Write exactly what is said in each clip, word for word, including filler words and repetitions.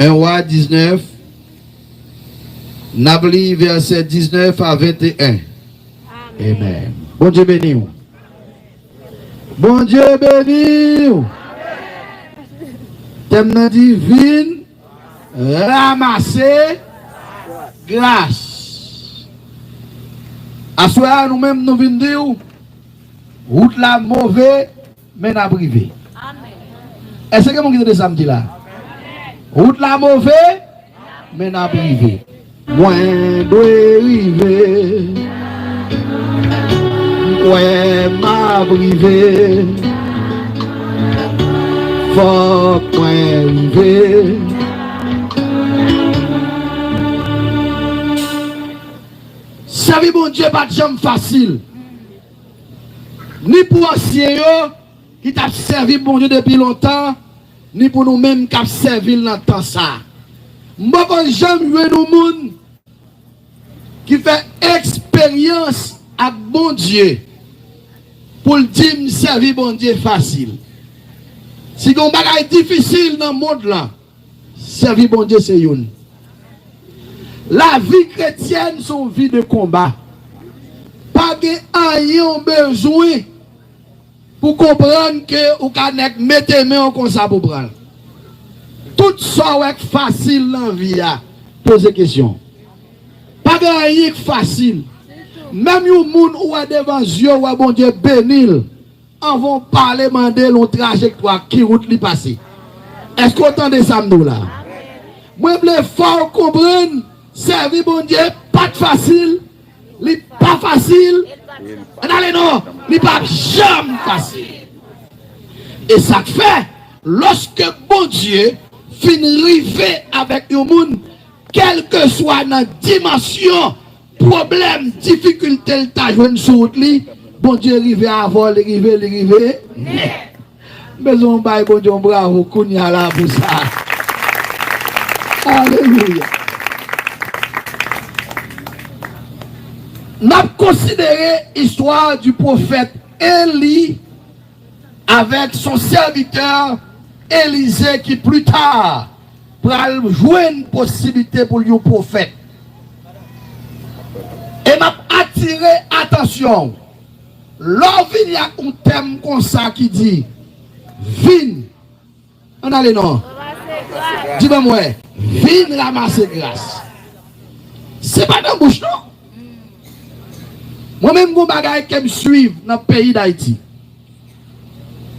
En Wa diznèf, n ap li vèsè diznèf a venteyen. Amèn. Bondye beni w. Bondye beni w. Tèm nan di vin ranmase gras. Aswè a, nou menm, nou vin di w, wout la move, men n ap rive. Èske gen moun ki tande sa m di la? Wout la move, men n ap rive. Mwen dwe rive. M kwè m ap rive. Fòk mwen rive. Sèvi Bondye pa t janm fasil. Ni pou ansyen yo ki t ap sèvi Bondye depi lontan, ni pou nou menm k ap sèvi l nan tan sa a. M poko janm jwenn yon moun ki fè eksperyans ak Bondye pou l di m sèvi Bondye fasil. Si gen yon bagay difisil nan mond lan, sèvi Bondye se youn. Lavi kretyèn se yon vi de konba. Pa gen anyen w bezwen pou konprann ke ou ka nèk mete men w konsa pou pran l. Tout sa w wè k fasil nan vi a, poze kesyon. Pa gen anyen k fasil. Menm yon moun ou wè devan zye w, wè Bondye beni l, anvan w pale, mande l yon trajektwa, ki wout li pase. Èske w tande sa m di w la? Mwen vle fè w konprann, sèvi Bondye pa t fasil, li pa fasil. Ann ale non, li p ap janm fasil. E sa k fè, lòske Bondye fin rive avèk yon moun, kèlkeswa nan dimansyon pwoblèm, difikilte l ta jwenn sou wout li, Bondye rive avan w, li rive, li rive nèt. M bezwen w bay Bondye yon bravo kounye a la pou sa. Alelouya. N ap konsidere istwa di pwofèt Eli avèk son sèvitè Elize ki pli ta pral jwenn posiblite pou l yon pwofèt. E m ap atire atansyon w, lè w vini ak yon tèm konsa ki di, vin, ann ale non. Di ban m wè, vin ranmase gras. Se pa nan bouch non. Mwen menm gon bagay ke m swiv nan peyi Dayiti.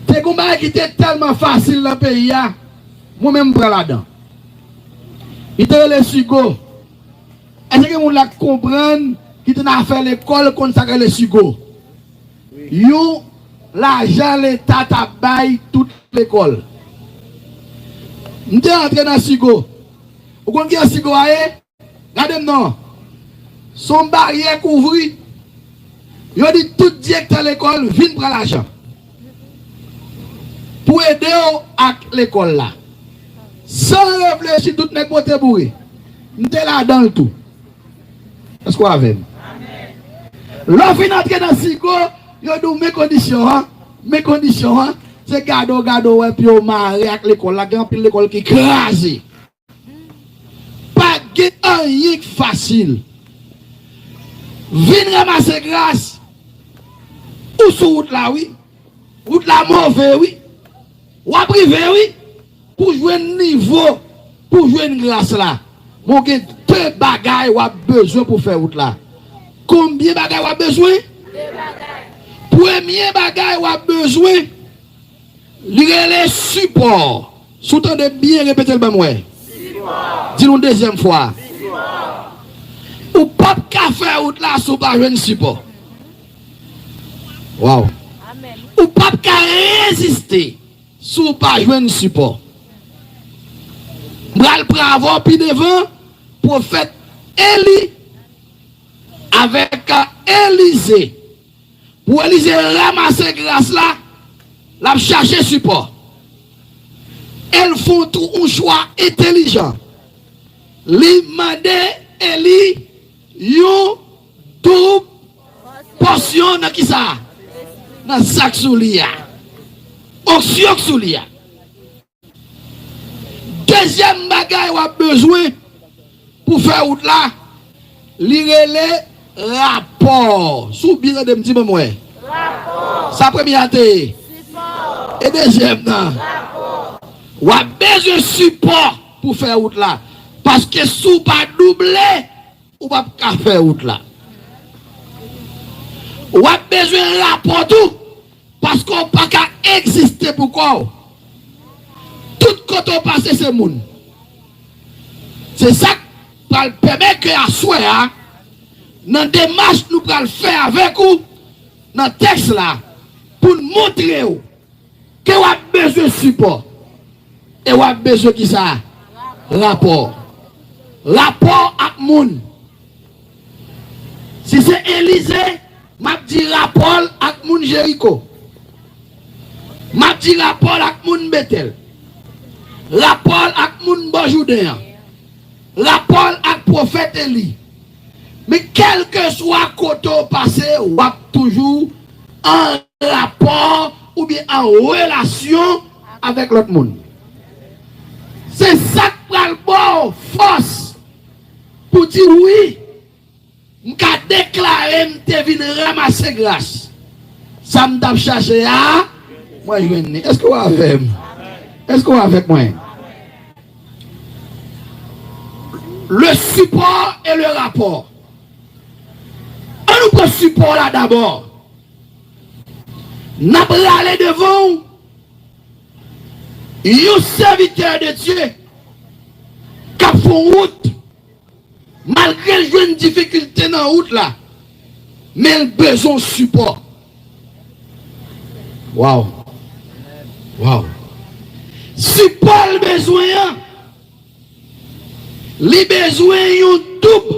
Te gon bagay ki te tèlman fasil nan peyi a, mwen menm m pran ladan. Li te rele Sigo. Èske gen moun la k konprann ki te nan afè lekòl konn sa k rele Sigo? Yon lajan Leta t ap bay tout lekòl. M te antre nan Sigo. Ou konn kijan Sigo a ye? Gade m non. Se yon baryè k ouvri. Yo di tout direktè lekòl vin pran lajan pou ede w ak lekòl la. San reflechi, tout nèg pote boure. M te ladan l tou. Èske w avè m? Lè w fin antre nan Sigo, yo di w men kondisyon an, men kondisyon an, se gade w, gade w, wè pye w mare ak lekòl la, gen anpil lekòl ki kraze. Pa gen anyen k fasil. Vin ranmase gras. Ou sou wout la, wi. Wout la move, wi. W ap rive, wi. Pou jwenn nivo, pou jwenn gras la, men w gen de bagay w ap bezwen pou fè wout la. Konbyen bagay w ap bezwen? Premye bagay w ap bezwen, li rele sipò. Si w tande byen, repete l ban m wè. Di l yon dezyèm fwa. Ou p ap ka fè wout la si w pa jwenn sipò. Waw. Ou p ap ka reziste si w pa jwenn sipò. M pral pran avè w pi devan, pwofèt Eli avèk Elize. Pou Elize ranmase gras la, l ap chache sipò. E l fè yon tw-, yon chwa entèlijan. Li mande Eli yon doub pòsyon nan kisa? Nan sa k sou li a. Onksyon k sou li a. De Dezyèm bagay w ap bezwen pou fè wout la, li rele rapò. Si w byen tande m, di ban m wè. Sa premye a te ye. E dezyèm nan. W ap bezwen sipò pou fè wout la. Paske si w pa double, ou p ap ka fè wout la. W ap bezwen rapò tou, paske w pa ka egziste pou kò w. Tout kote w pase se moun. Se sa k pral pèmèt ke aswè a, nan demach nou pral fè avèk ou nan tèks la, pou n montre w ke w ap bezwen sipò. E w ap bezwen kisa? Rapò. Rapò ak moun. Si se Elize, m ap di rapò l ak moun Jeriko. M ap di rapò l ak moun Betèl. Rapò l ak moun bò Jouden an. Rapò l ak pwofèt Eli. Men kèlkeswa kote w pase, w ap toujou an rapò oubyen an relasyon avèk lòt moun. Se sa k pral ba w fòs pou di wi, m ka deklare m te vin ranmase gras. Sa m t ap chache a, mwen jwenn li. Èske w avè m? Èske w avèk mwen? Le support et le rapport. An nou pran sipò la dabò. N ap rale devan w yon sèvitè de Dye k ap fè yon wout, malgre l jwenn difikilte nan wout la, men l bezwen sipò. Waw. Waw. Sipò l bezwen an, li bezwen yon doub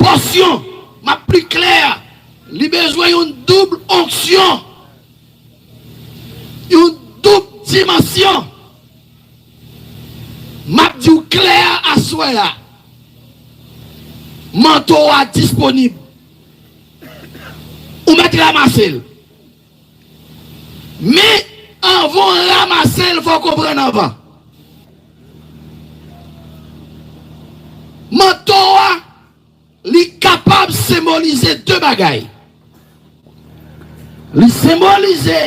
pòsyon. M ap pli klè, li bezwen yon doub onksyon, yon doub dimansyon. M ap di w klè aswè a, manto a disponib. Ou mèt ranmase l. Men, anvan w ranmase l, fò w konprann anvan. Manto a, li kapab senbolize de bagay. Li senbolize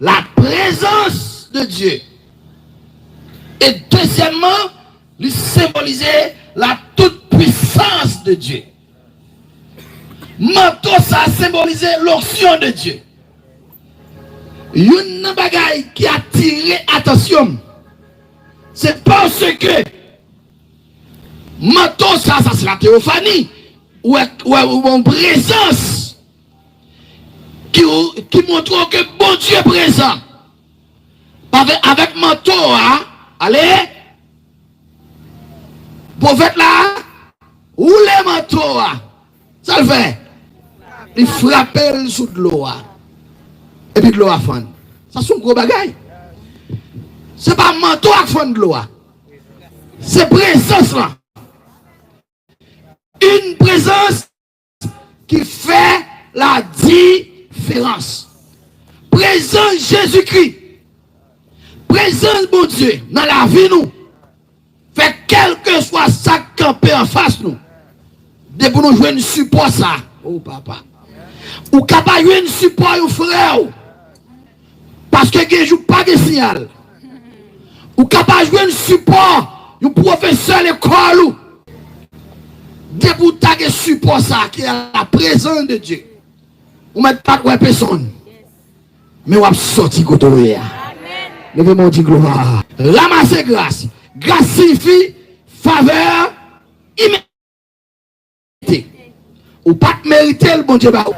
la prezans de Dye. E dezyèmman, li senbolize la tout pwisans de Dye. Manto sa a senbolize lonksyon de Dye. Youn nan bagay ki atire atansyon m, se paske manto sa, sa se la teyofani, ou wè, ou wè, ou wè yon prezans ki, ki montre w ke Bondye prezan. Avè-, avèk manto a, ale, pwofèt la woule manto a. Sa l fè? Li frape l sou dlo a. Epi dlo a fann. Sa se yon gwo bagay. Se pa manto a k fann dlo a. Se prezans lan. Une présence qui fait la différence. Prezans Jezikri, prezans Bondye nan lavi nou, fè kèlkeswa sa k kanpe anfas nou, depi nou jwenn sipò sa, o papa, ou ka pa jwenn sipò yon frè w, paske gen jou pa gen siyal. Ou ka pa jwenn sipò yon pwofesè lekòl ou. Depi w ta gen sipò sa a, ki la prezans de Dye, ou mèt pa t wè pèsonn, men w ap sòti kote w ye a. Leve men w, di glwa. Ranmase gras. Gras siyifi favè imen- merite. Ou pa t merite l, Bondye ba ou.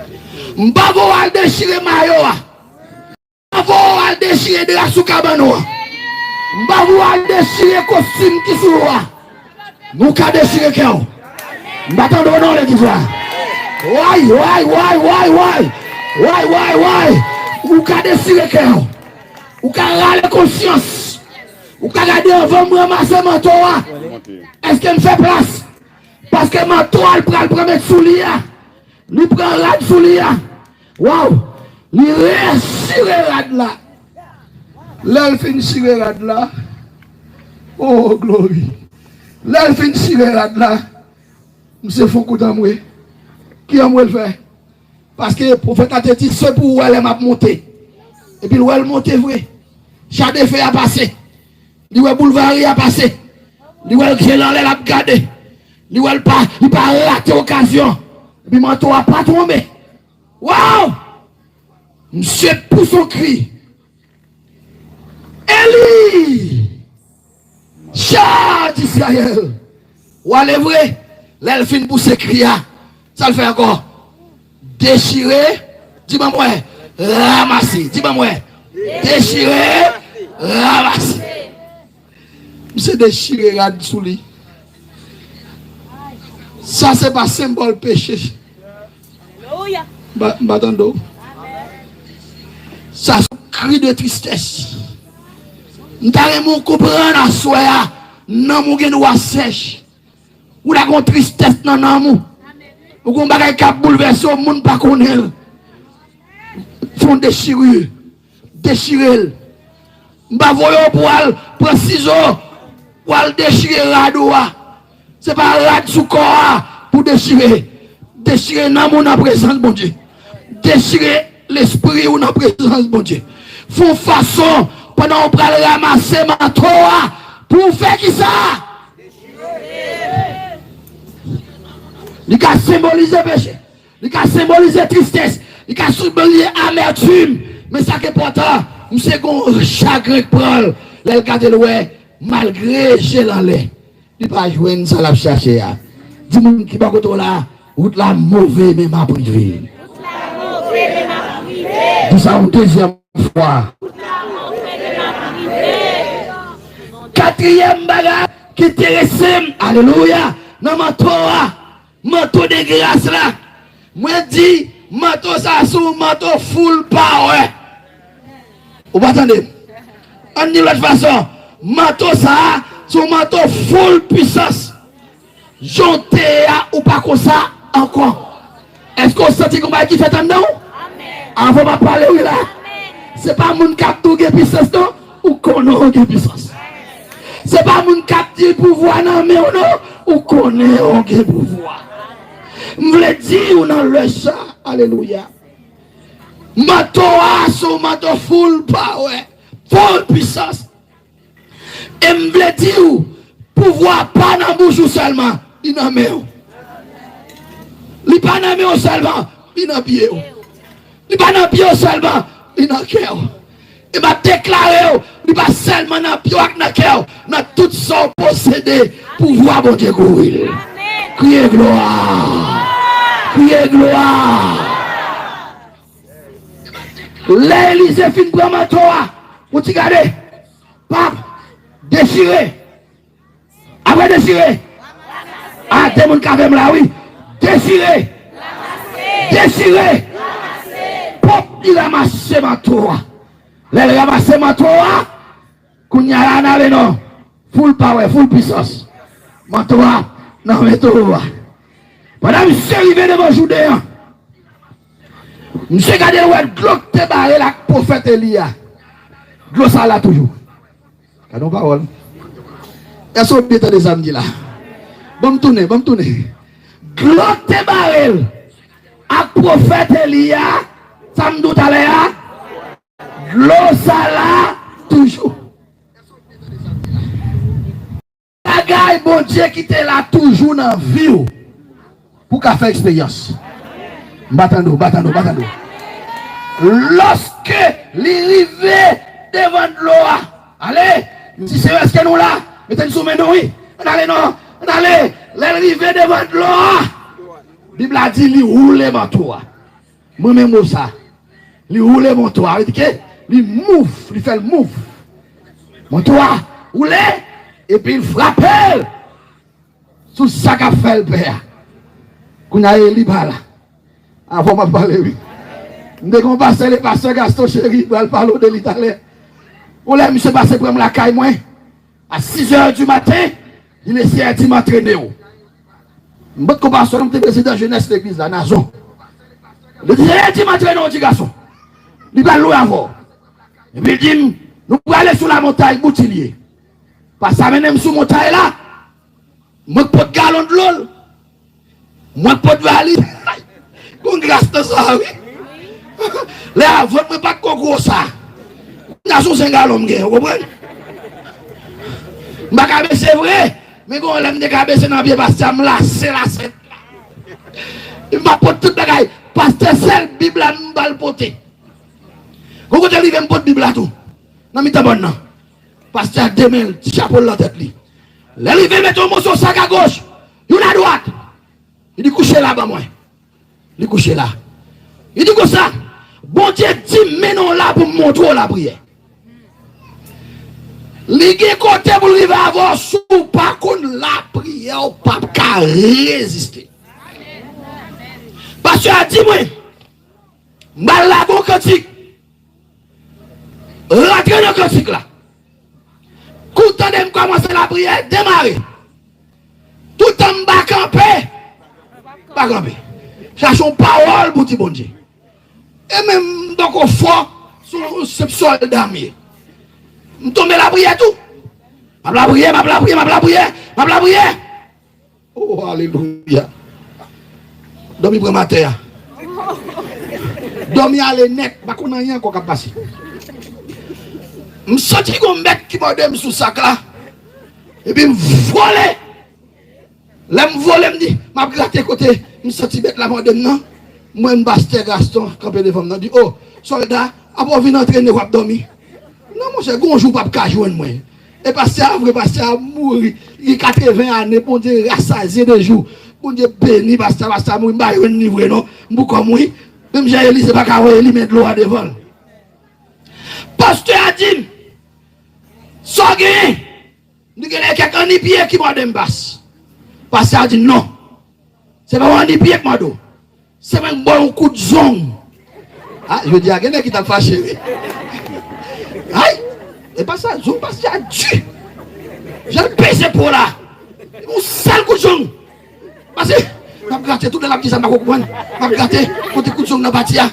M pa vle w al dechire mayo a. M pa vle w al dechire dra sou kabann ou an. M pa vle w al dechire kostim ki sou ou a. Men w ka dechire kè w. M pa tande w non, legliz la. Way, way, way, way, way. Way, way, way. Ou ka dechire kè w. Ou ka rale konsyans. Ou ka gade anvan m ranmase manto a. Èske m fè plas? Paske manto a l pral pran met sou li a. Li pran rad sou li a. Waw! Li rechire rad la. Lè l fin chire rad la, Oh, glori. Lè l fin chire rad la, misye fè yon kout anmwe. Ki anmwe l fè? Paske pwofèt la te di, se pou w wè lè m ap monte. Epi l wè l monte vre. Chade fè a pase. Li wè boulvari a pase. Li wè l gen l anlè l ap gade. Li wè l pa, li pa rate okazyon. Epi manto a pa tonbe. Waw! Misye pouse yon kri. Eli! Cha d'Israël! W ale vre, lè l fin pouse kri a, sa l fè ankò? Dechire, di ban mwen, ranmase, di ban mwen, dechire, ranmase. Misye dechire rad sou li. Sa se pa senbòl peche. Alelouya. M pa, m pa tande w. Sa se yon kri de tristès. M ta renmen w konprann aswè a, nanm ou gen dwa sèch. Ou ta gen yon tristès nan nanm ou. Ou gen yon bagay k ap boulvèse w, moun pa konnen l. Fè yon dechire. Dechire l. M pa voye w pou w al pran sizo, pou w al dechire rad ou a. Se pa rad sou kò a pou dechire. Dechire nanm ou nan prezans Bondye. Dechire lespri ou nan prezans Bondye. Fè yon fason, pandan w pral ranmase manto a, pou w fè kisa? Li ka senbolize peche. Li ka senbolize tristès. Li ka senbolize amètim. Men sa k enpòtan, misye gen yon chagren k pran l. Lè l gade l wè, malgre je l anlè, li pa jwenn sa l ap chache a. Di moun ki bò kote w la, wout la move, men m ap rive. Di sa yon dezyèm fwa. Katriyèm bagay ki enterese m, alelouya, nan manto a, manto de gras la. Mwen di, manto sa se yon manto full power. Ou pa tande m? Ann di lòt fason, manto sa se yon manto full pwisans. Jan w te ye a, ou pa konsa ankò. Èske w santi gen yon bagay ki fèt anndan w? Avan m ap pale wi la. Se pa moun k ap di w gen pwisans non, ou konnen w gen pwisans. Se pa moun k ap di pouvwa nan men w non, ou konnen w gen pouvwa. M vle di w nan lè sa, alelouya. Manto a se yon manto full power, full pwisans. E m vle di w, pouvwa pa nan bouch ou sèlman, li nan men w. Li pa nan men w sèlman, li nan pye w. Li pa nan pye w sèlman, li nan kè w. E m ap deklare w, li pa sèlman nan pye w ak nan kè w, nan tout sa w posede, pouvwa Bondye kouvri l. Kriye glwa! Kriye glwa! Lè Elize fin pran manto a, ou ti gade, pap, dechire. Apre dechire. A, de moun k avè m la, wi. Dechire. Dechire. Pòp, li ranmase manto a. Lè l ranmase manto a, kounye a la, n ale non. Full power, full pwisans. Manto a, nan men towo a. Pandan misye rive devan Jouden an, misye gade l wè dlo k te bare l ak pwofèt Eli a. Dlo sa la toujou. Gade yon pawòl. Èske w byen tande sa m di la? Ban m tounen, ban m tounen. Dlo k te bare l ak pwofèt Eli a, sa m di w talè a, dlo sa la toujou. Bagay Bondye kite la toujou nan vi w pou w ka fè eksperyans. M pa tande w, m pa tande w, m pa tande w. Lòske li rive devan dlo a, ale, m di, Seyè, èske nou la? Mete n sou men nou, wi. Ann ale non, ann ale. Lè l rive devan dlo a, Bib la di li woule manto a. Mwen menm mo sa. Li woule manto a. Vle di ke li mouv, li fè l mouv. Manto a woule, epi l frape l sou sa k ap fè l pè a. Kounye a Eli pa la. Avan m ap pale, wi. M te gen yon pastè, le pastè Gaston Chéry, pral pale w de li talè. Yon lè, misye pase pran m lakay mwen. A sis è di maten, li mesye di m antrene w. M pot ko pastè, m te prezidan jenès legliz la, Nazon. Li di, e di m antrene w, ti gason. Li pral lwe avè w. Epi li di m, nou prale sou lamontay Boutilye. Pastè a mennen m sou montay la. Mwen k pot galon dlo l. Mwen k pot valiz. Gon gras nan sa, wi. Lè a, vant mwen pa t ko gwo sa. Kounya se yon zen galon m gen, ou konprann? M pa ka bese vre, men gon lè m te ka bese nan pye pastè a, m lase lasèt la. M pa pot tout bagay. Pastè, sèl Bib la m ba l pote. Gon kote l rive, m pot Bib la tou. Nan mitan bòn nan. Pastè a de men l, ti chapo l nan tèt li. Lè l rive, mete yon moso sak agoch, youn adwat. Li di, "Kouche la ban mwen." Li kouche la. Li di konsa, "Bondye di m mennen w la pou m montre w lapriyè." Li gen kote pou l rive avè w, si w pa konn lapriyè, w p ap ka reziste. Pastè a di mwen, "M pral lage yon kantik." Rantre nan kantik la. Kou tande m kòmanse lapriyè, demare. Toutan m pa kanpe, pa kanpe. Chache yon pawòl pou di Bondye. E menm m poko fò, se yon senp sòlda m ye. M tonbe lapriyè tou. M ap lapriyè, m ap lapriyè, m ap lapriyè, m ap lapriyè. Oh, alelouya. Dòmi pran m atè a. Dòmi ale nèt, pa konn anyen ankò k ap pase. M santi gon mèt ki mòde m sou sak la. Epi m vole. Lè m vole, m di, m ap grate kote m santi bèt la mòde m nan. M wè pastè Gaston kanpe devan m nan, di, "O, sòlda, apre w vin antrene, w ap dòmi." Non, monchè, gon jou w p ap ka jwenn mwen. E pastè a vre, pastè a mouri. Li gen katreven ane, Bondye rasazye de jou. Bondye beni pastè a, pastè a mouri, m pa jwenn li vre non. M pou kò m wi. Menm jan Elize pa ka voye limen dlo a devan l. Pastè a di m, "Sa w genyen?" M di, "Genlè kèk annipye ki mòde m pas." Pastè a di, "Non. Se pa yon annipye k mòde w. Se mwen k ba w yon kout zong." A, jodi a, gen nèg ki t ap fache, wi. Ay! E pa sa, zong pastè a di. Jan l peze po la. Yon sèl kout zong. Pase, m ap grate, tout lè l ap di sa, m pa ko konprann. M ap grate, kote kout zong nan pati a.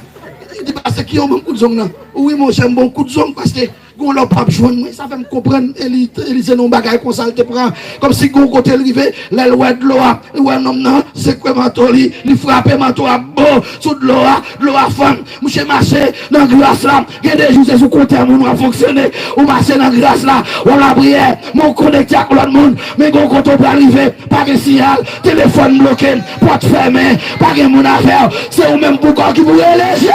Li di, "Pastè, ki yon ban m kout zong nan?" Wi, monchè, m ba w kout zong, pastè. Gon lè w p ap jwenn mwen, sa fè m konprann Eli-, Elize nan yon bagay konsa l te pran. Kòmsi gon kote l rive, lè l wè dlo a, li wè nonm nan, sekwe manto li, li frape manto a, bo, sou dlo a, dlo a fann. Mouche mache nan gras la, gen de jou se sou kontè moun w ap fonksyone, ou mache nan gras la, w ap lapriyè, men w konekte ak lòt moun, men gon kote w pral rive, pa gen siyal, telefòn bloke, pòt fèmen, pa gen moun avè w, se ou menm pou kò w ki pou rele Jezi!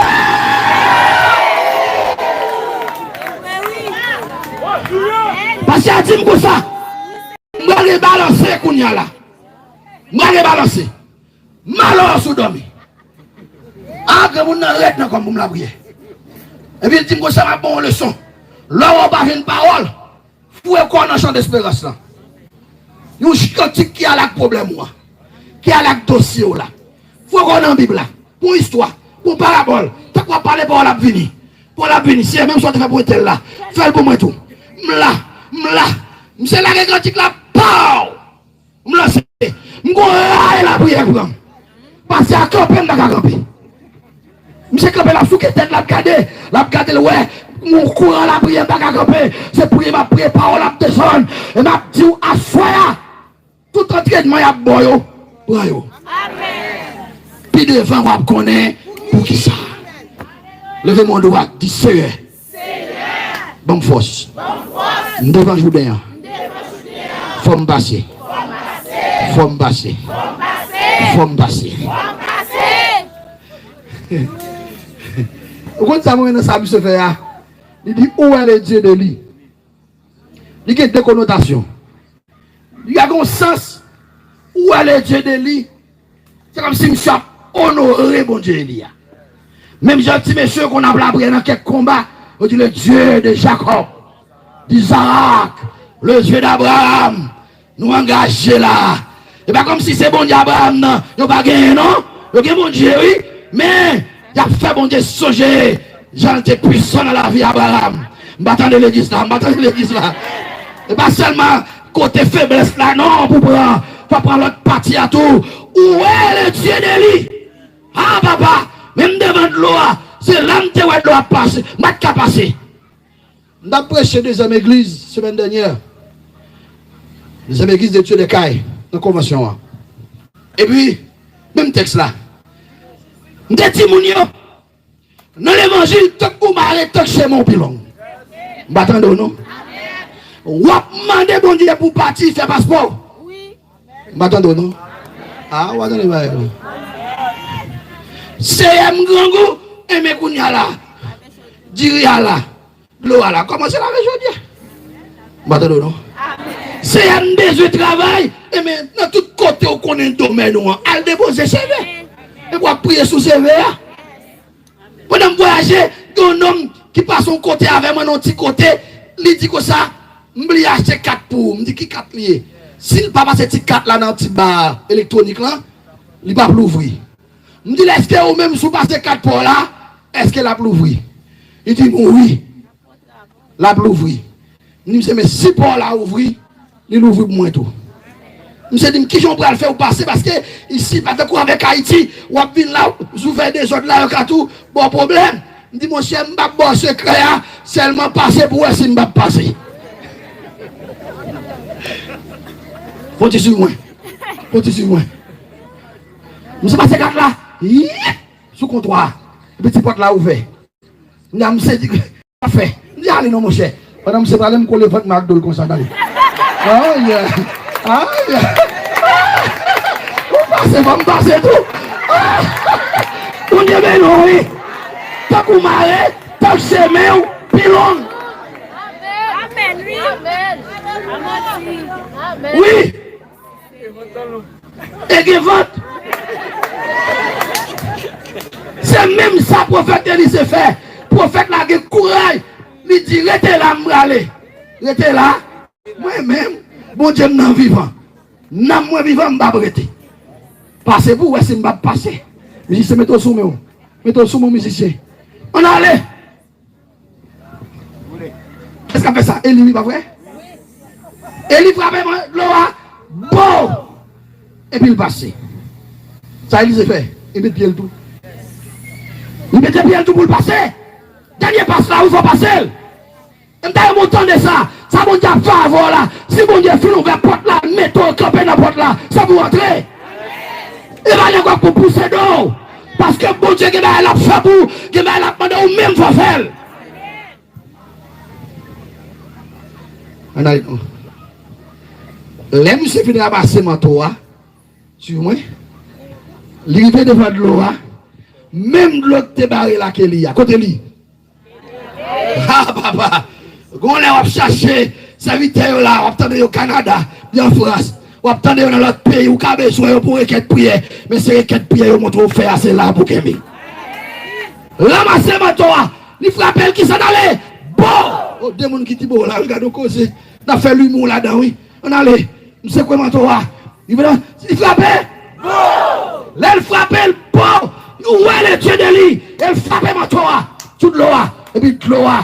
Pastè a di m konsa, m pral gen balanse kounye a la. M pral gen balanse. Malè sou dòmi. A, granmoun nan rèd nan kò m pou m lapriyè. Epi l di m konsa, "M ap ba w yon leson. Lè w pa jwenn pawòl, foure kò w nan chan desperans lan. Yon kantik ki ale ak pwoblèm ou an, ki ale ak dosye w la. Foure kò w nan Bib la. Pou yon istwa, pou yon parabòl. Tank w ap pale, pawòl ap vini. Pawòl ap vini. Seyè, menm sa w te fè pou entèl la, fè l pou mwen tou." M la, m la. Misye lage kantik la, pow! M lanse. M gon ray lapriyè k pran m. Pastè a kanpe, m pa ka kanpe. Misye kanpe, l ap souke tèt, l ap gade. L ap gade, l wè yon kouran lapriyè, m pa ka kanpe. Se priye m ap priye, pawòl ap desann. E m ap di w, aswè a, tout antrenman y ap ba w yo, pran yo. Pi devan, w ap konnen poukisa. Leve men w dwat, di, "Seyè, ban m fòs. M devan Jouden an. Fò m pase. Fò m pase. Fò m pase." Ou konn sa mwen renmen sa misye fè a? Li di, "Où est le Dieu d'Élie?" Li gen de konotasyon. Li gen yon sans, "Où est le Dieu d'Élie?" Se kòmsi misye ap onore Bondye Eli a. Menm jan ti mesye konn ap lapriyè nan kèk konba, yo di, "Le Dieu de Jacob, d'Isaac, le Dieu d'Abraham." Nou angaje la. E pa kòmsi se Bondye Abraham nan yo pa genyen non. Yo gen Bondye, wi. Men, y ap fè Bondye sonje jan l te pwisan nan lavi Abraham. M pa tande legliz la, m pa tande legliz la. E pa sèlman kote feblès la non pou pran, fò pran lòt pati a tou. Où est le Dieu d'Élie? Ah, papa, men m devan dlo a, se la m te wè dlo a pase, m pa t ka pase. M t ap preche dezyèm egliz semèn dènyè. Les Églises de Dieu des Cayes, nan konvansyon an. Epi, menm tèks la. M te di moun yo, nan levanjil, tank ou mare, tank chemen w pi long. M pa tande w non. W ap mande Bondye pou w pati fè paspò. M pa tande w non. A, w a tande bagay la. Seyè m grangou, enben kounye a la. Diri a la. Dlo a la kòmanse lave jodi a. M pa tande w non. Seyè m bezwen travay. Enben, nan tout kote w konnen domèn ou an, al depoze seve. Epi w ap priye sou seve a. Pandan m vwayaje, gen yon nonm ki pase yon kote avè mwen, nan yon ti kote, li di konsa, m bliye achte kat pou ou. M di, ki kat li ye? Si l pa pase ti kat la nan ti ba elektwonik lan, li p ap louvri. M di l, èske ou menm, si w pase kat pa w la, èske l ap louvri? Li di m, wi. L ap louvri. M di misye, men si pa w la ouvri, li louvri pou mwen tou. Misye di m, kijan w pral fè w pase? Paske isi pa tankou avèk Ayiti, w ap vin la, si w fè dezòd la, yo ka tou ba w pwoblèm. M di, monchè, m p ap ba w sekrè a, sèlman pase pou w wè si m p ap pase. Fon ti swiv mwen. Fon ti swiv mwen. Misye pase kat la, yip, sou kontwa a. Epi ti pòt la ouvè. M di a misye di, sa fè? M di, ale non, monchè. Pandan misye prale, m kole vant mwen ak do l konsa, gade. Ay, ay. Ou pase, fò m pase tou. Bondye beni w, wi. Tank ou mare, tank chemen w pi long. Amèn, wi. Amèn. Wi. E gen vant. Se menm sa pwofèt Elize fè. Pwofèt la gen kouraj. Li di, rete la, m prale. Rete la. Mwen menm, Bondye m nan vivan. Nanm mwen vivan, m p ap rete. Pase pou w wè si m p ap pase. Mizisyen, mete w sou men w. Mete w sou men w, mizisyen. Ann ale. Kiyès k ap fè sa? Eli, wi, pa vre? Eli frape dlo a, bo! Epi l pase. Sa Elize fè? Li met pye l tou. Li mete pye l tou pou l pase. Dènye pas la, wi, fò pase l. E m ta renmen w tande sa. Sa Bondye ap fè avè w la. Si Bondye fin ouvè pòt la, mete w kanpe nan pòt la, se pou w antre. E pa nèg w ap pou pouse do w. Paske Bondye gen bagay l ap fè pou ou, gen bagay l ap mande w, ou menm fò fè l. Ann ale non. Lè misye fin ranmase manto a, swiv mwen, li rive devan dlo a, menm dlo k te bare l ak Eli a, kote li? Ha, papa! Gon lè w ap chache sèvitè yo la, w ap tande yo Kanada, byen Frans. W ap tande yo nan lòt peyi, ou ka bezwen yo pou rekèt priyè. Men se rekèt priyè yo montre w fè a, se la pou kenbe. Ranmase manto a, li frape l, kisa n ale? Bo! O, de moun ki di bo la, wi, gade yon koze. N ap fè limon ladan, wi. Ann ale. M sekwe manto a. Li vin, li frape. Lè l frape l, bon, ou wè le Dieu de li. E l frape manto a sou dlo a. Epi dlo a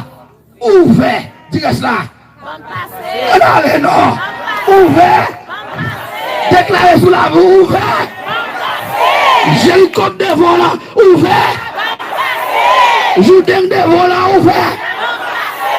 ouvè. Di rès la. Ann ale non. Ouvè. Deklare sou lavi w, ouvè. Jeriko k devan w lan, ouvè. Jouden k devan w lan, ouvè.